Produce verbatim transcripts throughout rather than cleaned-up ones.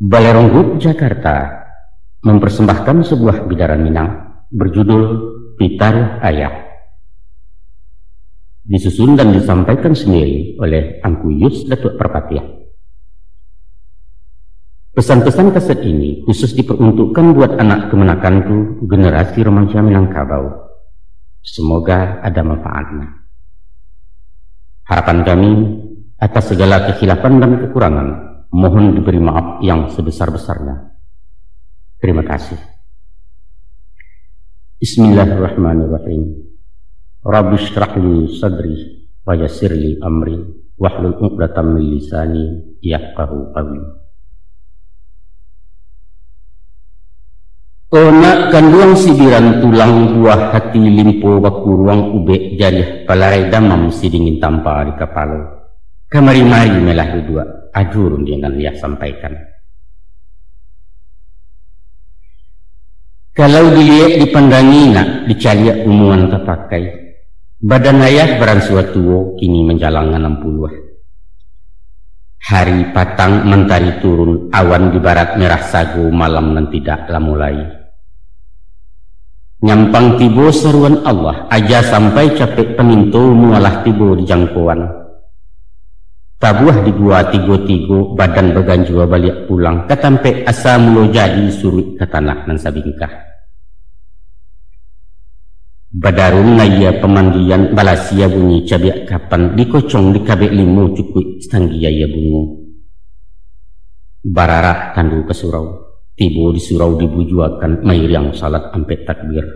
Balai Ronggup Jakarta mempersembahkan sebuah bidaran Minang berjudul Pitaruah Ayah. Disusun dan disampaikan sendiri oleh Angku Yus Datuak Parpatiah. Pesan-pesan kaset ini khusus diperuntukkan buat anak kemenakanku, generasi remaja Minangkabau. Semoga ada manfaatnya. Harapan kami, atas segala kekhilafan dan kekurangan, mohon diberi maaf yang sebesar-besarnya. Terima kasih. Bismillahirrahmanirrahim. Rabbi shrah li sadri wa yassir li amri wahlul uqdatam min lisani yafqahu qawli. O nak kanduang sibiran tulang, buah hati limpo bakuruang, ubek jariah palarai damam, sidingin tampa di kapalo. Kamari-mari melah duduak, ado rundiangan Ayah sampaikan. Kalau diliek dipandangi nak, dicaliak umuan tapakai, badan Ayah baransua tuo, kini manjalang anam puluah. Hari patang, mantari turun, awan di barat merah sago, malam nan tidak lamo lai. Nyampang tibo saruan Allah, aja sampai capek paminto, mualah tibo di jangkoan. Tabuah digua tigo-tigo, badan baganjua baliak pulang ka tampek asa mulo jadi, suruik ka tanah nan sabingkah. Badarun aia pamandian, balasia bunyi cabiak kapan, dikocong dikabek limo, cukuik satanggi aia bungo. Bararak tandu ka surau, tibo di surau dibujuakan, mairiang salat ampek takbir.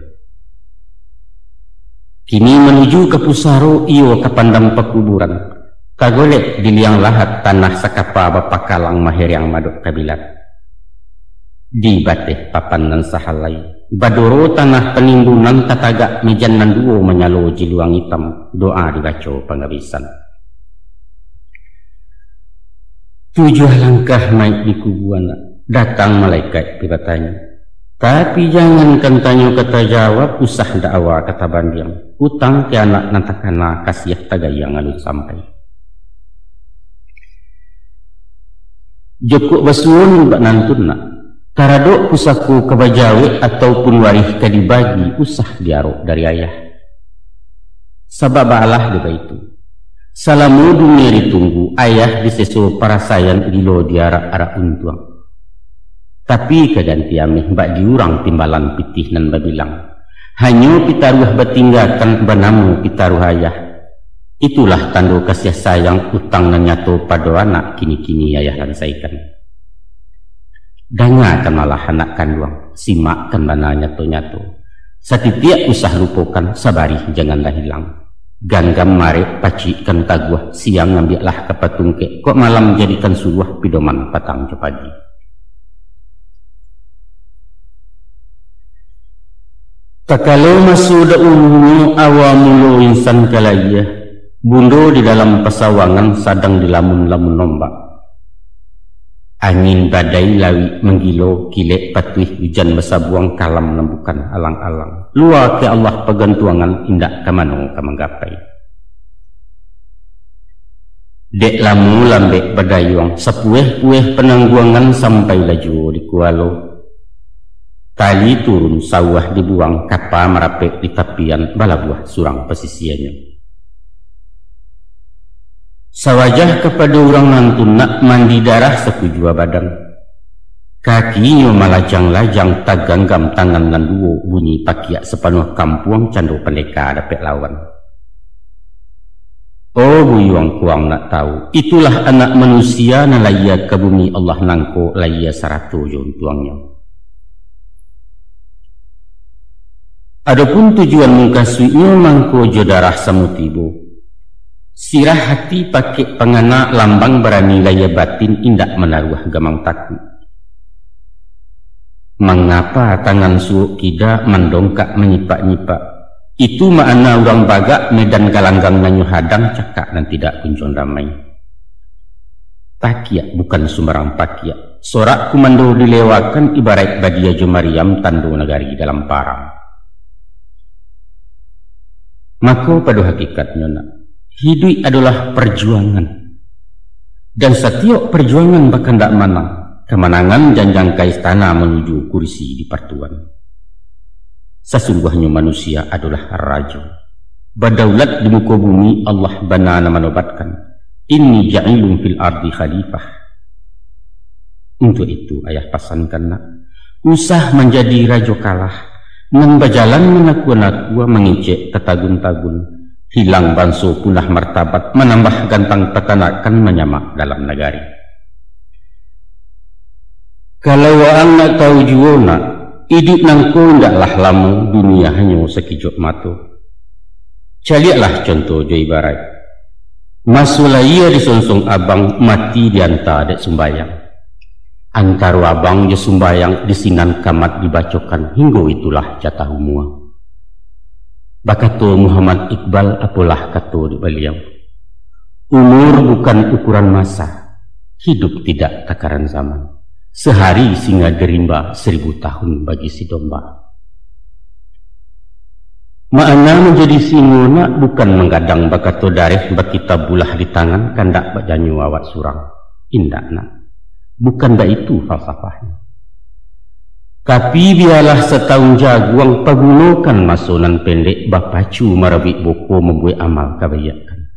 Kini manuju ka pusaro, iyo ka pandam pakuburan. Tagolek di liang lahat, tanah sakapa bapakalang, maheriang madok kabilat. Di bateh papan nan sahalai, badoro tanah panimbunan, tatagak mejan nan duo, manyalo jiluang itam, doa dibaco pangabisan. Tujuah langkah naik di kubuan, datang malaikat pi batanyo. Tapi jangankan tanyo ka tajawab, usah dakwa ka tabandiang. Utang ka anak nan takana, kasiah tagayang alun sampai. Jokok basuo bak nantun nak, taradok pusako ka bajawek, ataupun warih ka dibagi, usah diarok dari Ayah. Sabab baalah dek baitu, salamo dunia ditunggu, Ayah diseso parasaian, gilo diarak-arak untuang. Tapi ka ganti ameh, bak di urang timbalan pitih nan babilang. Hanyo pitaruah batinggakan, banamo pitaruah ayah. Itulah tando kasiah sayang, utang nan nyato pado anak, kini-kini Ayah lansaikan. Dangakan malah anak kanduang, simakkan bana nyato-nyato. Satitiak usah lupokan, sabarih janganlah hilang. Ganggam marek, pacikkan taguah, siang ambiaklah ka patungkek, kok malam jadikan suluah, pidoman patang jo pagi. Takalo maso daulunyo, awa mulo insan ka layie, bundo di dalam pasawangan, sadang dilamun-lamun ombak. Angin badai lawik manggilo, kilek patuih ujan basabuang, kalam nan bukan alang-alang. Lua ka Allah pagantuangan, indak ka mano ka manggapai. Dek lamo lambek badayuang, sapueh-pueh panangguangan, sampailah juo di kualo. Tali turun sauah dibuang, kapa marapek di tapian, balabuah surang pasisianyo. Sawajah kapado urang nan tunak, mandi darah sakujua badan. Kakinyo malajang-lajang, taganggam tangan nan duo, bunyi pakiak sapanuah kampuang, cando pandeka dapek lawan. Oh, buyuang kuang nak tahu, itulah anak manusia nan layie ka bumi Allah nangko, layie sarato jo untuangnyo. Adopun tujuan mungkasuiknyo, mangko jo darah samo tibo. Sirah hati pakek pangana, lambang barani layie batin, indak manaruah gamang takuik. Mangapa tangan suok kida, mandongkak manyipak-nyipak? Itu makna urang bagak, medan galanggang nan nyo hadang, cakak nan tidak kunjuang damai. Pakiak bukan sumbarang pakiak. Sorak kumando dilewakan, ibaraik badia jo mariam, tando nagari dalam parang. Mako, pado hakikatnyo, nak, hiduik adolah parjuangan. Dan satiok parjuangan bakandak manang. Kamanangan janjang ka istana manuju kursi dipartuan. Sasungguahnyo manusia adolah rajo. Badaulat di muko bumi Allah bana nan manobatkan, "Inni ja'ilun fil ardi khalifah." Untuak itu, ayah pasankan nak, usah manjadi rajo kalah, nan bajalan manakua-nakua mangecek tatagun-tagun, hilang banso punah martabat, manambah gantang tatanakan manyamak dalam nagari. Kalau waang nak tahu juo nak, iduik nangko indaklah lamo, dunia hanyo sakijok mato. Caliaklah contoh jo ibaraik. Maso lahia disonsong abang, mati dianta dek sumbayang. Antaro abang jo sumbayang di sinan kamat dibacokan, hinggo itulah jatah umua. Bakato Muhammad Iqbal, apolah kato dek baliau, "Umur bukan ukuran masa, hidup tidak takaran zaman. Sehari singa di rimba, seribu tahun bagi si domba." Makna manjadi singo nak bukan manggadang bakato dareh, bakitabulah di tangan, kandak bajanyo awak surang. Indak nak. Bukan baitu falsafahnyo. Tapi bialah satahun jaguang, pagunokan maso nan pendek, bapacu marabuik boko, mambuek amal kabaikan.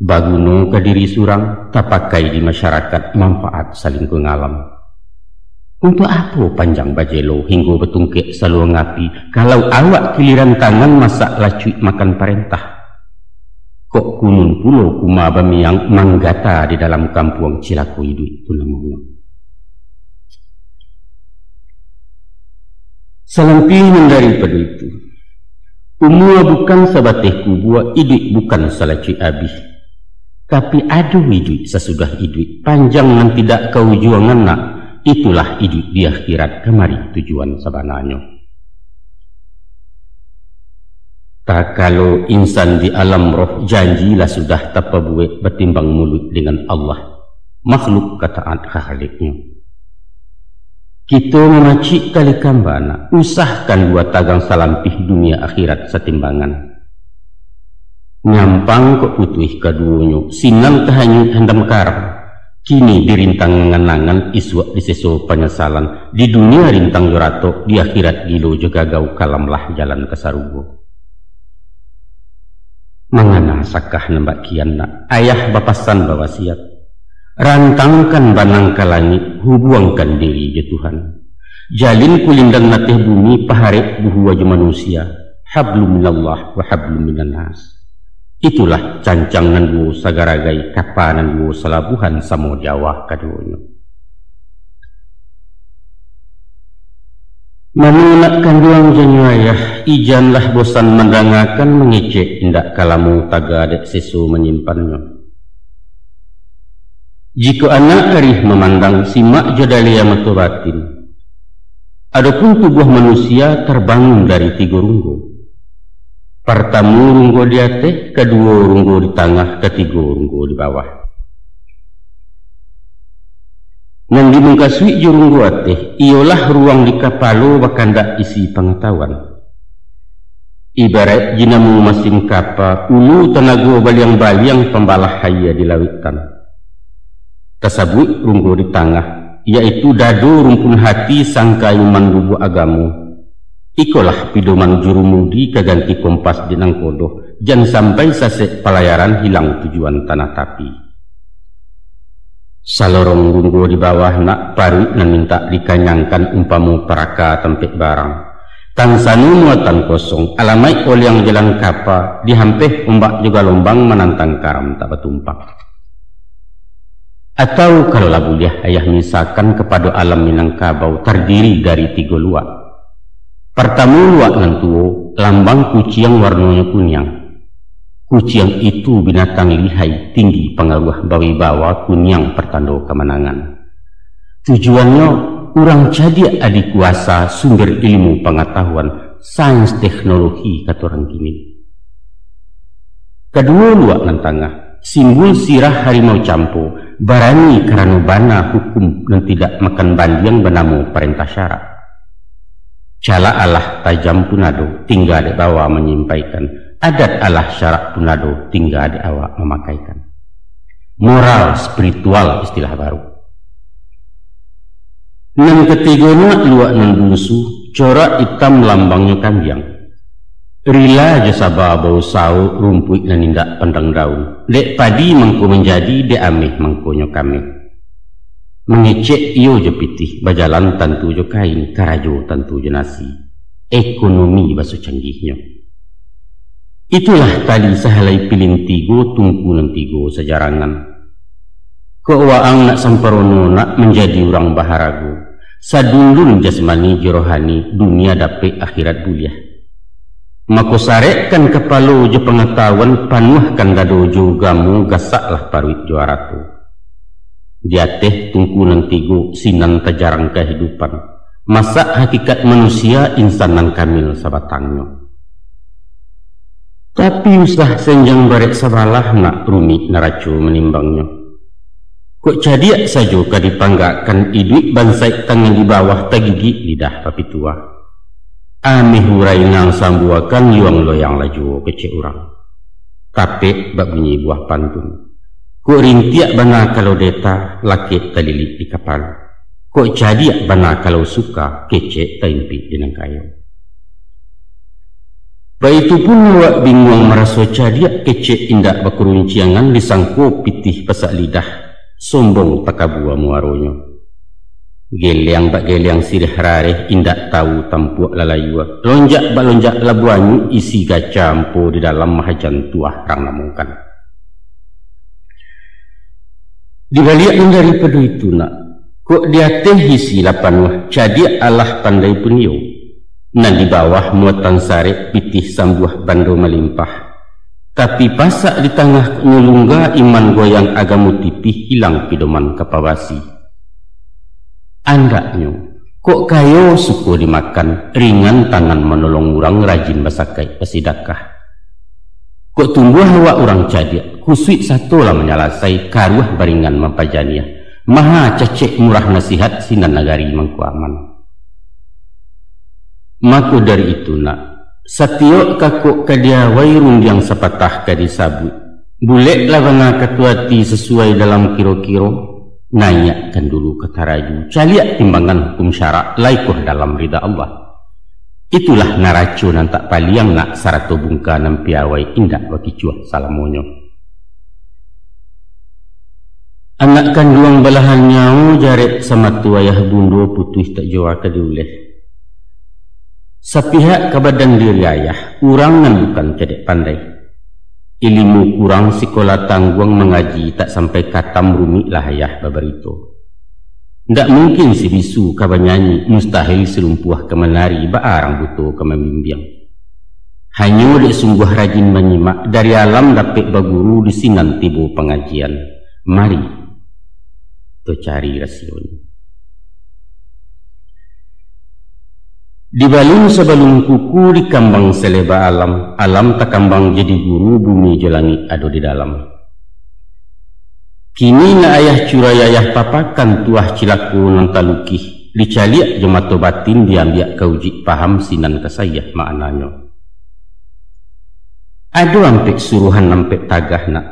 Baguno ka diri surang, tapakai di masyarakat, manfaat salingkuang alam. Untuak apo panjang bajelo hinggo batungkek saluang api, kalau awak kiliran tangan masak lacuik makan parentah? Kok kunun pulo kuma bamiang, manggata di dalam kampuang, cilako iduik tu namonyo. Salampih nan daripado itu, umua bukan sabateh kubua, iduik bukan salacuik abih. Tapi ado iduik sasudah iduik, panjang nan tidak kaujuangan nak, itulah iduik di akhirat, kamari tujuan sabananyo. Takalo insan di alam roh, janji lah sudah tapabuek, batimbang muluik dengan Allah, makhluk ka taat ka Khaliknyo. Kito mamacik kali kamba nak, usahkan dua tagang salampih, dunia akhirat satimbangan. Nyampang kok putuih kaduonyo, sinan tahanyuik handam karam. Kini dirintang angan-angan, isuak diseso panyasalan. Di dunia rintang jo ratok, di akhirat gilo jo gagau, kalamlah jalan ka sarugo. Mangana sakah nan bak kian nak, ayah bapasan bawasiat, rantangkan banang ka langik, hubuangkan diri jo Tuhan. Jalin kulindan ateh bumi, paharek buhua jo manusia, hablum minallah wa hablum minannas. Itulah cancang nan duo sagaragai, kapa nan duo salabuhan, samo di awah kaduonyo. Mano nak kanduang janyo ayah, ijanlah bosan mandangakan, mangecek indak ka lamo, taga dek seso manyimpannyo. Jikok anak arih mamandang, simak jo dalia mato batin. Adopun tubuah manusia tarbangun dari tigo runggo. Partamo runggo di ateh, kaduo runggo di tangah, katigo runggo di bawah. Nan dimukasuik jo runggo ateh, iyolah ruang di kapalo, bakandak isi pangatahuan. Ibaraik dinamo masin kapa, ulu tanago baliang-baliang, pambalah aia di lauiktan. Tasabuik runggo di tangah, yaitu dado rumpun hati, sangka iman lubuak agamo. Ikolah pidoman jurumudi, ka ganti kompas di nangkodo, jan sampai sasek palayaran, hilang tujuan tanah tapi. Salorong runggo di bawah nak, paruik nan mintak dikanyangkan, umpamo paraka tampek barang. Tansano muatan kosong, alamaik oliang jalan kapa, dihampeh ombak jo galombang, manantang karam tak batumpak. Atau kalau lah buliah ayah misakan kapado alam Minangkabau tardiri dari tigo luak. Partamo luak nan tuo, lambang kuciang warnonyo kuniang. Kuciang itu binatang lihai, tinggi pangaruah, bawibawa, kuniang partando kamanangan. Tujuannyo, urang cadiak, adikuasa, sumber ilmu pangatahuan, sains teknologi kato urang kini. Kaduo luak nan tangah, simbul sirah harimau campo, barani karano bana hukum nan tidak makan bandiang banamo parentah syarak. Calak alah tajam pun ado, tingga dek bawa manyimpaikan. Adat alah syarak pun ado, tingga dek awak mamakaikan. Moral spiritual istilah baru. Nan katigo nak luak nan bunsu, corak itam lambangnyo kambiang. Rila jo saba bausawo rumpuik nan indak pandang daun, dek padi mangko manjadi, dek ameh mangkonyo kameh. Mangecek iyo jo pitih, bajalan tantu jo kain, karajo tantu jo nasi. Ekonomi baso canggihnyo. Itulah tali sahalai pilin tigo, tungku nan tigo sajarangan. Kok waang nak samparono, nak manjadi urang baharago, sadundun jasmani jo rohani, dunia dapek akhirat buliah. Mako sarekkan kapalo jo pangatahuan, panuahkan dado jo ugamo, gasaklah paruik jo arato. Di ateh tungku nan tigo, sinan tajarang kahidupan. Masak hakikat manusia, insan nan kamil sabatangnyo. Tapi usah senjang barek sabalah, nak rumik naraco manimbangnyo. Kok cadiak sajo ka dipanggakkan, iduik bansaik tangan di bawah, tagigik lidah papituah. Ameh urai nan sambuakan, yuang loyang lah juo kecek urang. Tapek bak bunyi buah pantun. Kok rintiak bana kalau deta, lakek talilik di kapalo. Kok cadiak bana kalau suka, kecek taimpik di nan kayo. Baitu pun awak binguang maraso cadiak, kecek indak bakurunciangan, disangko pitih pasak lidah, sombong takabua muaronyo. Geliang bak geliang siriah rareh, indak tahu tampuak lalayua. Lonjak bak lonjak labuah anyuik, isi gaca ampo di dalam, mahajan tuah rang namokan. Di baliak nan daripado itu nak, kok di ateh isi lah panuah, cadiak alah pandai pun iyo. Nan di bawah muatan sarek, pitih sambuah bando malimpah. Tapi pasak di tangah kok nyo lungga, iman goyang agamo tipih, hilang pidoman ka pabasi. Andaknyo, kok kayo suko dimakan, ringan tangan manolong urang, rajin basakaik basidakah. Kok tumbuah awak urang cadiak, kusuik sato lah manyalasai, karuah baringan mampajaniah, maha cacek murah nasihat, sinan nagari mangko aman. Mako dari itu nak, satiok kakok ka diawai, rundiang sapatah ka disabuik. Buleklah bana kato ati, sasuai dalam kiro-kiro, naiakkan dulu ka taraju, caliak timbangan hukum syarak, lai koh dalam rida Allah. Itulah naraco nan tak paliang nak, sarato bungka nan piawai, indak bakicuah salamonyo. Anak kanduang balahan nyawo, jarek samato ayah bundo, putuih tak jua ka diuleh. Sapihak ka badan diri ayah, urang nan bukan cadiak pandai. Ilimu kurang, sikola tangguang, mangaji tak sampai katam, rumiklah ayah babarito. Ndak mungkin si bisu ka banyanyi, mustahil si lumpuah ka manari, baa rang buto ka mambimbiang. Hanyo dek sungguah rajin manyimak, dari alam dapek baguru, di sinan tibo pangajian. Mari, to cari rasionyo. Dibalun sabalun kuku, dikambang saleba alam, alam takambang jadi guru, bumi jo langik ado di dalam. Kini nak ayah curai ayah papakan, tuah cilako nan talukih, dicaliak jo mato batin, diambiak ka ujuik paham, sinan ka saiah maknanyo. Ado ampek suruhan ampek tagah nak.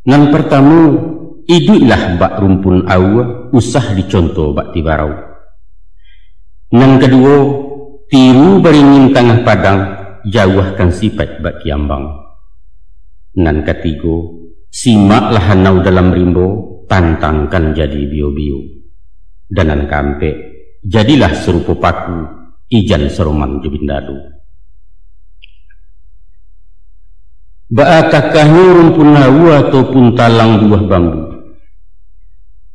Nan partamo, iduiklah bak rumpun aua, usah diconto bak tibarau. Nan kaduo, tiru baringin tangah padang, jauahkan sipaik bak kiambang. Nan katigo, simaklah anau dalam rimbo, pantangkan jadi bio-bio. Dan nan kaampek, jadilah sarupo paku, ijan saroman jo bindado. Baa takahnyo rumpun aua ataupun talang buah bambu.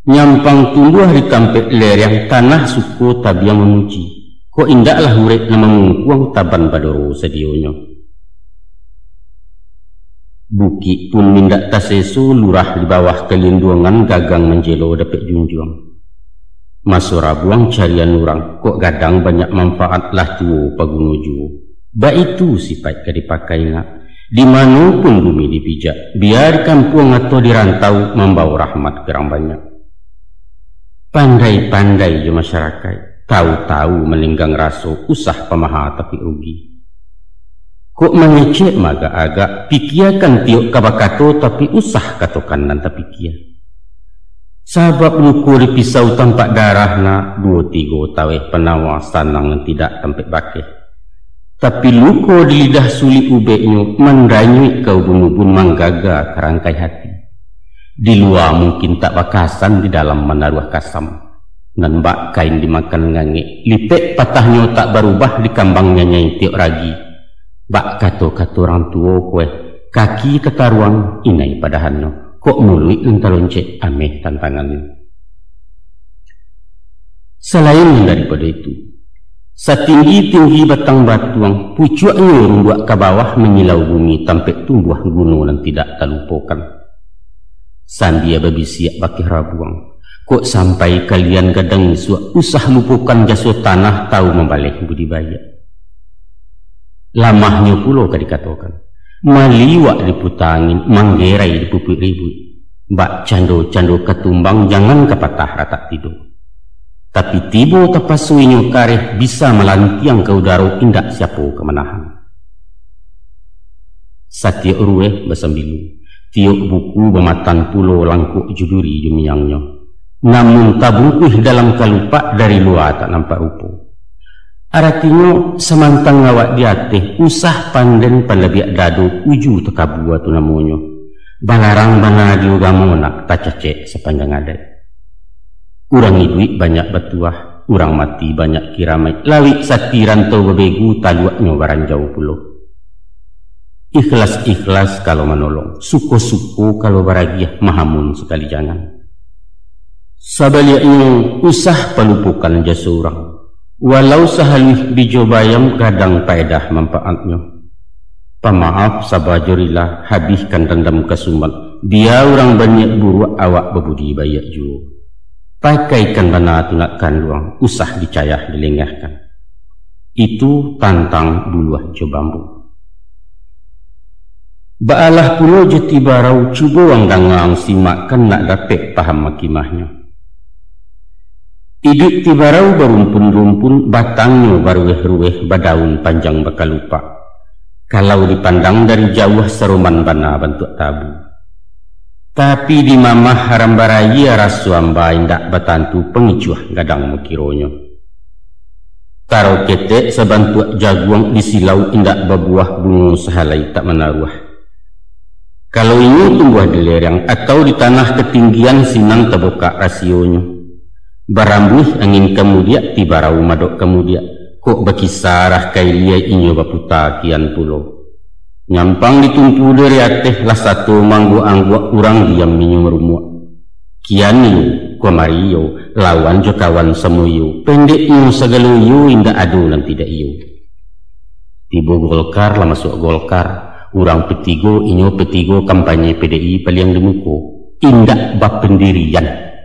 Nyampang tumbuah di tampek lereng, tanah suko tabiang mamuji. Kok indaklah urek nan mamungkuang, taban badoro sadionyo. Bukik pun indak taseso, lurah di bawah kalinduangan, gagang manjelo dapek junjuang. Maso rabuang carian urang, kok gadang banyak manfaat, lah tuo paguno juo. Baitu sipaik ka dipakai nak, di mano pun bumi dipijak, bia di kampuang atau di rantau, mambao rahmat ka urang banyak. Pandai-pandai jo masyarakaik, tahu-tahu maninggang raso, usah pamaha tapi rugi. Kok mangecek maagak-agak, pikiakan tiok ka bakato, tapi usah katokan nan tapikia. Sabab luko di pisau tampak darah nak, duo tigo taweh panawa sanang nan tidak tampek bakeh. Tapi luko di lidah sulik ubeknyo mandanyuik ka ubun-ubun manggaga ka rangkai hati. Di lua mungkin tak bakasan, di dalam manaruah kasam. Nan bak kain dimakan ngangek, lipek patahnyo tak barubah, dikambang nyanyai tiok ragi. Bak kato-kato urang tuo kueh, kaki tataruang inai padahannyo, kok muluik nan taloncek ameh tantangannyo. Salain daripado itu, satinggi-tinggi batang batuang, pucuaknyo runduak ka bawah manyilau bumi tampek tumbuah guno nan tidak talupokan. Sambia babisiak bakeh rabuang, kok sampai kalian gadang isuak, usah lupokan jaso tanah, tahu mambaleh budi baiak. Lamahnyo pulo ka dikatokan, maliwak diputa angin, manggerai dipupuik ribuik. Bak cando-cando katumbang, jangan ka patah ratak tido. Tapi tibo tapaso inyo kareh, bisa malantiang ka udaro, indak siapo ka manahan. Satiok rueh basambilu, tiok buku bamatan pulo, langkok jo duri jo miangnyo. Namun tabungkuih dalam kalupak, dari lua tak nampak rupo. Aratinyo, samantang awak di ateh, usah panden palabiak dado, uju takabua tu namonyo. Balarang bana di ugamo nak, tacacek sapanjang adaik. Urang iduik banyak batuah, urang mati banyak kiramaik, lawik sati rantau babegu, taluaknyo baranjau pulo. Ikhlas-ikhlas kalau manolong, suko-suko kalau baragiah, mahamun sakali jangan. Sabaliaknyo, usah palupokan jaso urang, walau sahaluih bijo bayam, gadang paedah manpaatnyo. Pamaaf, saba jo rila, habihkan dandam kasumat, bia urang baniaik buruak, awak babudi baiak juo. Pakaikan bana tu nak kanduang, usah dicayah dilengahkan. Itu tantang buluah jo bambu. Baalah pulo jo tibarau, cubo ang danga, ang simakkan, nak dapek paham makimahnyo. Iduik tibarau barumpun-rumpun, batangnyo baruweh-ruweh, badaun panjang bakalupak. Kalau dipandang dari jauah, saroman bana bantuak tabu. Tapi dimamah haram barayia, raso amba indak batantu, pangicuah gadang makironyo. Tarau ketek sabantuak jaguang, disilau indak babuah, bungo sahalai tak manaruah. Kalau inyo tumbuah di lereng atau di tanah katinggian, sinan tabukak rasionyo. Barambuih angin kamudiak, tibarau madok kamudiak, kok bakisarah ka ilia, inyo baputa kian pulo. Nyampang ditumpu dari ateh, lah sato maangguak-angguak, urang diam inyo marumuak. Kian iyo, kamari iyo, lawan jo kawan samo iyo, pendeknyo sagalo iyo, indak ado nan tidak iyo. Tibo Golkar lah masuak Golkar, urang petigo, inyo petigo kampanye P D I paliang di muko, indak bapendirian.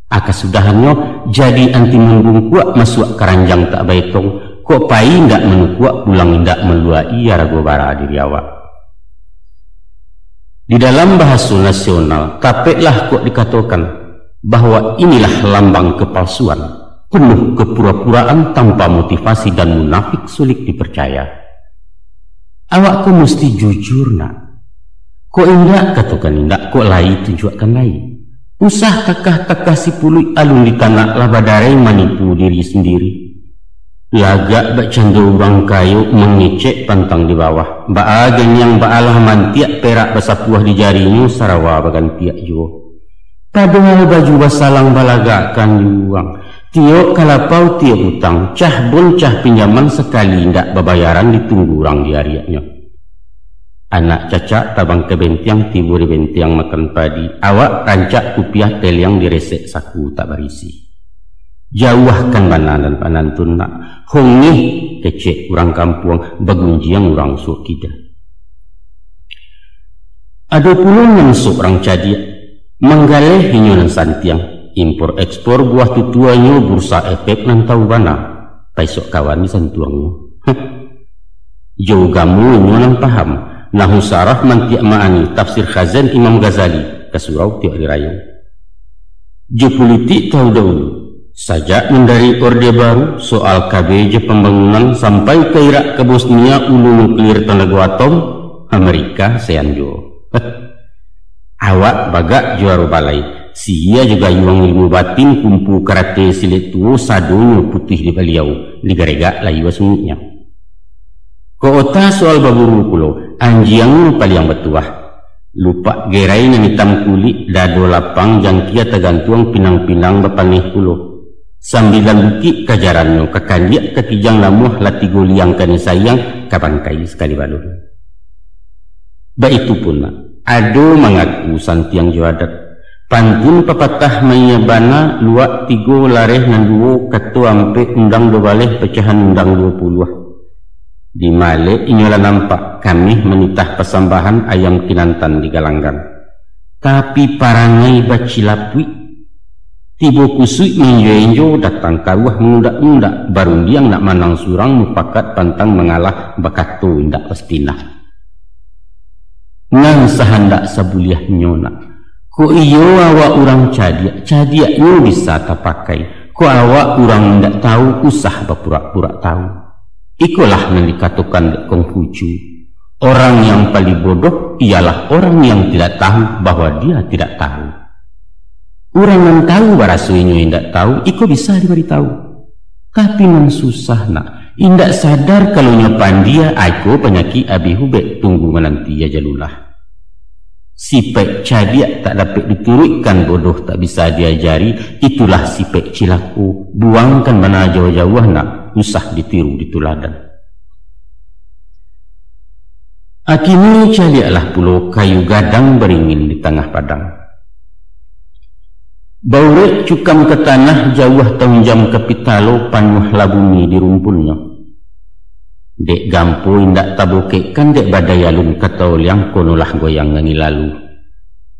Aka sudahannyo jadi anti mambungkuak, masuak karanjang tak baetong, kok pai indak manukuak, pulang indak maluak-i, arago bara diri awak. Di dalam bahaso nasional, tapeklah kok dikatokan bahwa inilah lambang kepalsuan, penuh kepura-puraan tanpa motivasi dan munafik sulit dipercaya. Awak ko musti jujur nak. Kok indak, katokan indak, kok lai, tunjuakkan lai. Usah takah-takah sipuluik alun ditanak, lah badarai manipu diri sendiri. Lagak bakcando urang kayo, mangecek pantang di bawah. Baa ganiang baalah mantiak, perak basapuah di jarinyo, sarawa bagantiak juo. Padohal baju basalang balagakkan di urang. Tiok kalapau tiok utang, cah bon cah pinjaman, sakali indak babayaran, ditunggu urang di ariaknyo. Anak cacak tabang ka bentiang, tibo di bentiang makan padi, awak rancak kupiah teliang, diresek saku tak barisi. Jauahkan bana nan panantun nak, hongeh kecek urang kampuang, bagunjiang urang suok kida. Ado pulo nan sok urang cadiak, manggaleh inyo nan santiang, impor ekspor buah tutuanyo, bursa efek nan tahu bana, paisok kawan disantuangnyo. Heh. Jo ugamo inyo nan paham, nahu sarah mantiak ma'ani, tafsir Khazin Imam Ghazali, ka surau tiok ari rayo. Jo pulitik tahu dahulu, sajak mandari Orde Baru, soal K B jo pambangunan, sampai ka Irak ka Bosnia, ulu nuklir tanago atom, Amerika sean juo. Awak bagak juaro balai, Sihia jo gayuang ilmu batin, kumpu karate silik tuo, sadonyo putuih di baliau, digaregak layua sungiknyo. Kok ota soal baburu pulo, anjiangnyo paliang batuah. Lupak gerai nan itam kulik, dado lapang jangkia tagantuang, pinang-pinang bapaneh pulo. Sambilan bukik kajarannyo, ka kaliak ka kijang lamuah, lah tigo liang kanai sayang, ka bangkai sakali balun. Baitu pun nak, ado mangaku santiang jo adat. Pantun papatah maiya bana, luak tigo lareh nan duo, kato ampek undang duo baleh, pacahan undang duo puluah. Di malek inyo lah nampak, kameh manitah pasambahan, ayam kinantan digalanggang. Tapi parangai bacilapuik, tibo kusuik menjo-enjo, datang karuah mangundak-ngundak, barundiang nak manang surang, mupakat pantang mangalah, bakato indak pasti nah. Nan sahandak sabuliahnyo nak. Kok iyo awak urang cadiak, cadiaknyo bisa tapakai. Kok awak urang indak tahu, usah bapurak-purak tahu. Ikolah nan dikatokan dek Kongfucu, orang yang paling bodoh ialah orang yang tidak tahu bahwa dia tidak tahu. Urang nan tahu baraso inyo indak tahu, iko bisa dibari tahu. Tapi nan susah nak, indak sadar kalau nyo pandia, iko panyakik abih ubek, tunggu mananti ajalulah. Sipaik cadiak tak dapek dituruikkan, bodoh tak bisa diajari, itulah sipaik cilako, buangkan bana jauah-jauah nak, usah ditiru dituladan. Akini caliaklah pulo kayu gadang baringin di tangah padang. Baurek cukam ka tanah, jauah taunjam ka pitalo, panuahlah bumi di rumpunnyo. Dek gampo indak tabokekkan, dek badai alun ka taoliang, konolah goyang angin lalu.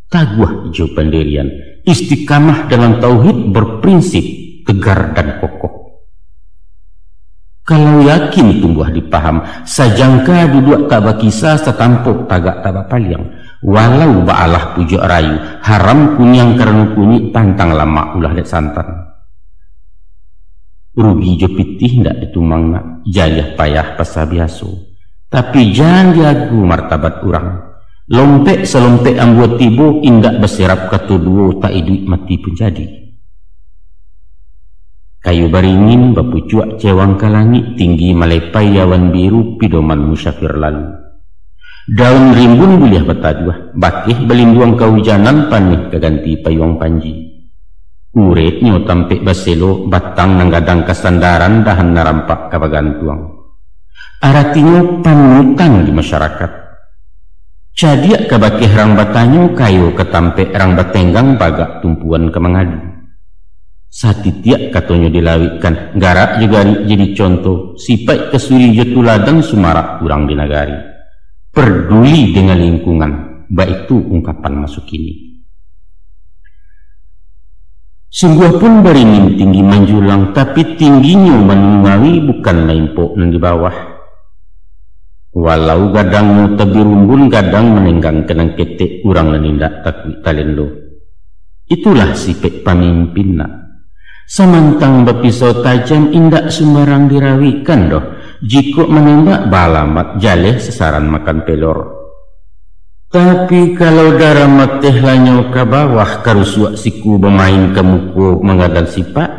Taguah jo pandirian, istiqamah dalam tauhid, berprinsip, tegar dan kokoh. Kalau yakin tumbuah di paham, sajangka duduak tak bakisa, satampok tagak tak bapaliang. Walau baalah pujuak rayu, haram kuniang karano kunyik, pantang lamak ulah dek santan. Rugi jo pitih indak ditumang nak, jariah payah pasal biaso. Tapi jan diagu martabat urang. Lompek salompek ambuah tibo, indak basirap kato duo, tak iduik mati pun jadi. Kayu baringin bapucuak cewang ka langik, tinggi malepai awan biru, pidoman musafir lalu. Daun rimbun buliah bataduah, bakeh balinduang kaujanan, paneh ka ganti payuang panji. Ureknyo tampek baselo, batang nan gadang kasandaran, dahan nan rampak ka bagantuang. Aratinyo panutan di masyarakat. Cadiak ka bakeh rang batanyo, kayo ka tampek rang batenggang, bagak tumpuan ka mangadu. Satitiak katonyo dilawikkan, garak jo garik jadi conto, sipaik kasuri jo tuladan, sumarak urang di nagari. Perduli dengan lingkungan, baitu ungkapan maso kini. Sungguah pun baringin tinggi manjulang, tapi tingginyo manungawi, bukan maimpok nan di bawah. Walau gadangnyo tabirumbun, gadang manenggang ka nan ketek, urang nan indak takuik talendo. Itulah sipek pamimpin nak. Samantang bapisau tajam, indak sumbarang dirawikkan doh. Jikok manembak baalamat, jaleh sasaran makan pelor. Tapi kalau darah mateh lanyo ka bawah, karusuak siku bamain ka muko manggadan sipak,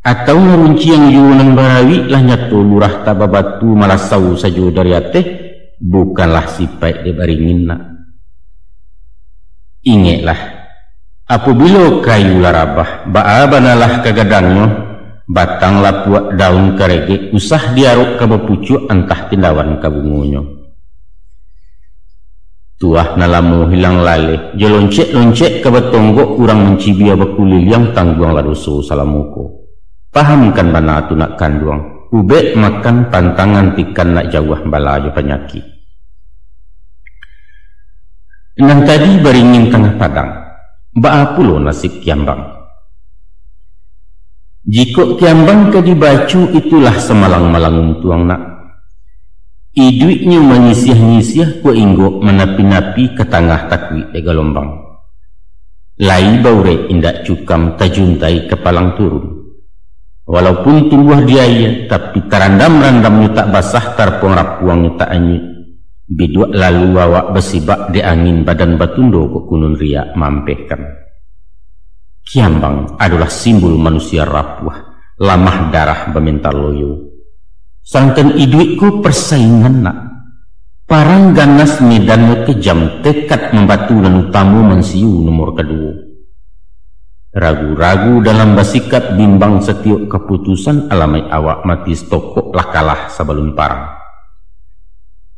atau ngarunciang juo nan barawik, lah nyato lurah tak babatu, malasau sajo dari ateh, bukanlah sipaik dek baringin nak. Ingeklah, apobilo kayu lah rabah, baa banalah ka gadangnyo, batang lapuak daun karegek, usah diarok ka bapucuak, antah tindawan ka bungonyo. Tuah nan lamo hilang laleh, jo loncek-loncek ka batonggok, urang mancibia bakuliliang, tangguanglah doso salamo ko. Pahamkan bana tu nak kanduang, ubek makan pantang antikan, nak jauah bala jo panyakik. Nan tadi baringin tangah padang, baa pulo nasib kiambang? Jikok kiambang ka dibaco, itulah samalang-malang untuang nak. Iduiknyo manyisiah-nyisiah, kok inggok manapi-napi, ka tangah takuik dek galombang. Lai baurek indak cukam, tajuntai kapalang turun. Walaupun tumbuah di aia, tapi tarandam-randamnyo tak basah, tarapuang-rapuangnyo tak anyuik. Biduak lalu awak basibak, dek angin badan batundo, kok kunun riak maampehkan. Kiambang adolah simbol manusia rapuah, lamah darah, baminta loyo. Sadangkan iduik ko parsaingan nak. Parang ganas medannyo kejam, tekad mambatu nan utamo mansiu nomor kaduo. Ragu-ragu dalam basikap, bimbang satiok kaputusan, alamaik awak mati satokok lah kalah sabalun parang.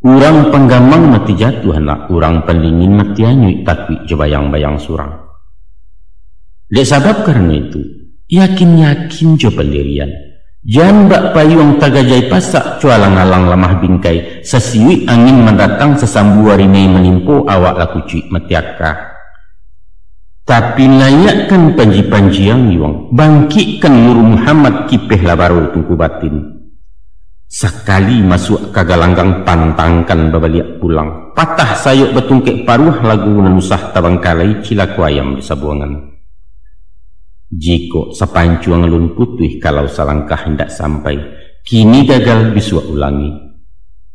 Urang panggamang mati jatuah nak, urang pandingin mati anyuik, takuik jo bayang-bayang surang. Dek sabab karano itu, yakin-yakin jo pandirian. Jan bak payuang tagajai pasak, cualang-alang lamah bingkai, sasiuik angin mandatang, sasambua rinai manimpo, awak lah kucuik mati aka. Tapi naiakkan panji-panji ang yuang, bangkikkan Nur Muhammad, kipeh lah baro tungku batin. Sakali masuak ka galanggang, pantangkan babaliak pulang. Patah sayok batungkek paruah, lagu nan usah tabangkalai, cilako ayam di sabuangan. Jikok sapancuang alun putuih, kalau salangkah indak sampai, kini gagal bisuak ulangi.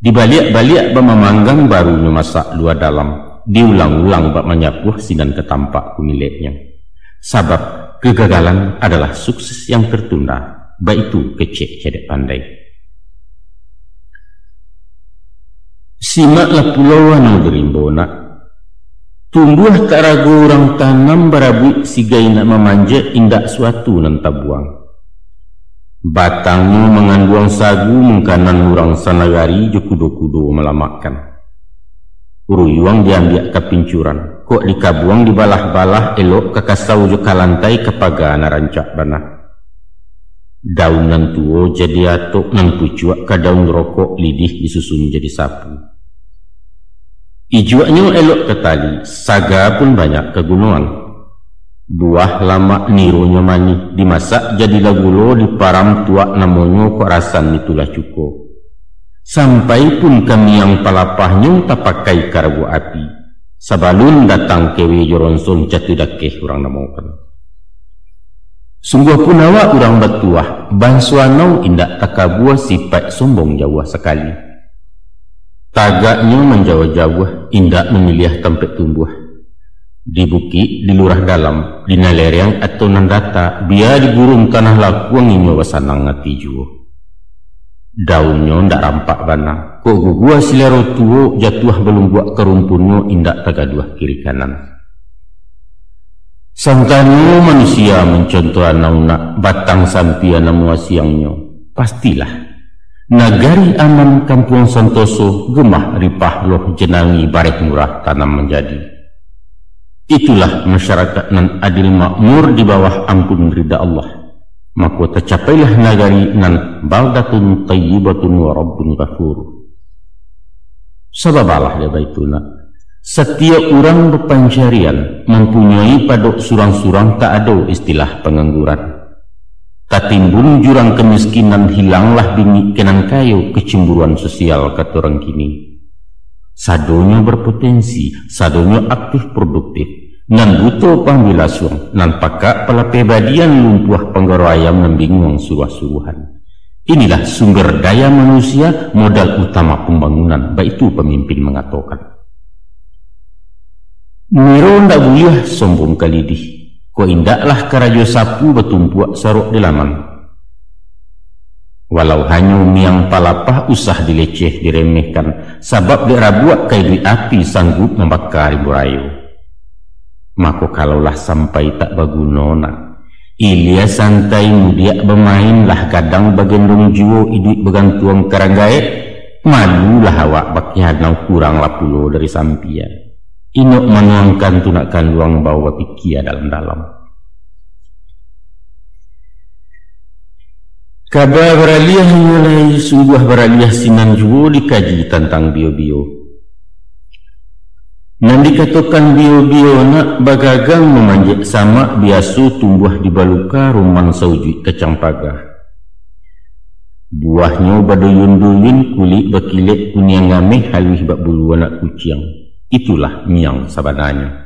Dibaliak-baliak bak mamanggang, barunyo masak lua dalam, diulang-ulang bak manyapuah, sinan ka tampak kumileknyo. Sabab kegagalan adalah sukses yang tertunda, baitu kecek cadiak pandai. Simaklah pulo anu di rimbo nak. Tumbuah tak rago urang tanam, barabuik sigai nak mamanjek, indak suatu nan tabuang. Batangnyo manganduang sagu, mangkanan urang sanagari, jo kudo-kudo malamakkan. Ruyuang diambiak ka pincuran, kok dikabuang dibalah-balah, elok ka kasau jo ka lantai, ka paga nan rancak bana. Daun nan tuo jadi atok, nan pucuak ka daun rokok, lidih disusun jadi sapu. Ijuaknyo elok ka tali, saga pun banyak kagunoan. Buah lamak nironyo manih, dimasak jadilah gulo, diparam tuak namonyo, kok rasan itulah cuko. Sampai pun ka miang palapahnyo, tapakai karabuak api. Sabalun datang kewe jo ronson, catu dakeh urang namokan. Sungguah pun awak urang batuah, banso anau indak takabua, sipaik sombong jauah sakali. Tagaknyo manjauah-jauah, indak mamiliah tampek tumbuah. Di bukik, di lurah dalam, di nan lereng atau nan data, bia di gurun tanah lakuang, inyo basanang ati juo. Daunnyo ndak rampak bana, kok gugua silaro tuo, jatuah balumbuak ka rumpunnyo, indak tagaduah kiri kanan. Sangkano manusia mancontoh anau nak, batang sampia namo asiangnyo, pastilah nagari aman, kampuang santoso, gemah ripah loh jenangi, bareh murah tanam manjadi. Itulah masyarakat nan adil makmur di bawah ampun rida Allah. Mako tacapailah nagari nan baldatun thayyibatun wa rabbun ghafur. Sababalah dek baitu nak. Satiok urang bapancarian, mampunyoi padok surang-surang, tak ado istilah pangangguran. Tatimbun jurang kamiskinan, hilanglah bingik ka nan kayo, kecemburuan sosial kato urang kini. Sadonyo berpotensi, sadonyo aktif produktif, nan buto paham bilasuang, nan pakak palapeh badian, lumpuah panggaro ayam, nan binguang suruah-suruahan. Inilah sumber daya manusia, modal utama pambangunan, baitu pamimpin mangatokan. Niro ndak buliah sombong ka lidih, kok indaklah karajo sapu, batumpuak sarok di laman. Walau hanyo miang palapah, usah dileceh, diremehkan, sabab dek rabuak ka iduik api, sanggup mambaka rimbo rayo. Mako, kalau lah sampai tak baguno nak, ilia santai mudiak bamain, lah gadang bagendong juo, iduik bagantuang ka rang gaek, malulah awak bakihanau, kuranglah pulo dari sampia. Inok manuangkan tu nak kanduang, bao bapikia dalam-dalam. Kaba baraliah inyo lai, sungguah baraliah sinan juo, dikaji tantang bio-bio. Nan dikatokan bio-bio nak, bagagang mamanjek samak, biaso tumbuah di baluka, rumang saujuik kacang paga. Buahnyo baduyun-duyun, kulik bakilek kuniang ameh, haluih bak bulu anak kuciang. Itulah miang sabananyo.